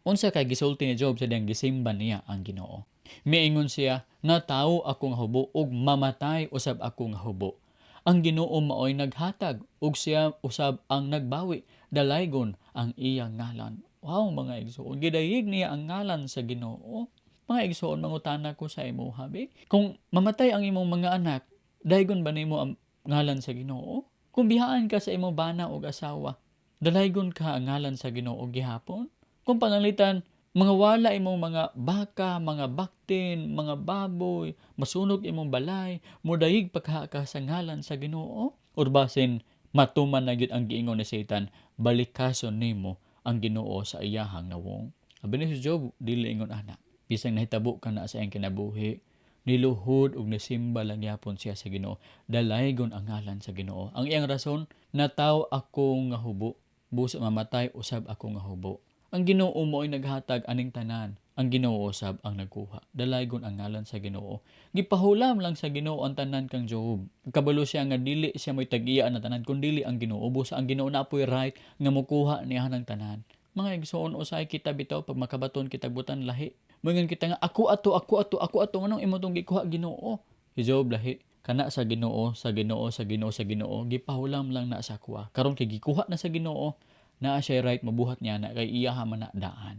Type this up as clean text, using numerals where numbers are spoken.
Unsa kay gisulti ni Job sa diyang gisimba niya ang Ginoo? Miingon siya, "Natawo ako nga hubo ug mamatay usab ako nga hubo. Ang Ginoo maoy naghatag ug siya usab ang nagbawi. Dalaygon ang iyang ngalan." Wow, mga igsoon, gidayeg niya ang ngalan sa Ginoo. Mga igsoon, mangutana ko sa imo, bi. Kung mamatay ang imong mga anak, daygon ba nimo ang ngalan sa Ginoo? Kung bihaan ka sa imong bana og asawa, dalaygon ka ang ngalan sa Ginoo gihapon? Kung pananglitan mga wala imong mga baka, mga baktin, mga baboy, masunog imong balay, mudayig pa ka sa ngalan sa Ginoo? Or basin matuman na gyud ang giingon ni Satan, balikason nimo ang Ginoo sa iyahang nawong? Abi ni si Job, dili ingon ana. Bisang nahitabo ka na sa iyang kinabuhi, niluhod ug nisimba lang yapon siya sa Ginoo. Dalaygon ang ngalan sa Ginoo. Ang iyang rason, "Nataw ako nga hubo, busa mamatay usab ako nga hubo. Ang Ginoo mo'y naghatag aning tanan. Ang Ginoo usab ang nagkuha. Dalaygon ang ngalan sa Ginoo." Gipahulam lang sa Ginoo ang tanan kang Job. Kabalo siya nga dili siya mo'y tag-iya na tanan kun dili ang Ginoo. Busa ang Ginoo na po'y right nga mukuha niya ng tanan. Mga igsoon, usay kita bitaw pag makabaton kitag butan lahi, moingon kita nga, "Ako ato, ako ato, ako ato, nganong imo tong gikuha, Ginoo?" Si Job lahi. Kana sa Ginoo, sa Ginoo, sa Ginoo, sa Ginoo, gipahulam lang na sa kuha. Karon kay gikuha na sa Ginoo, naa siya right mabuhat niya na kay iya man na daan.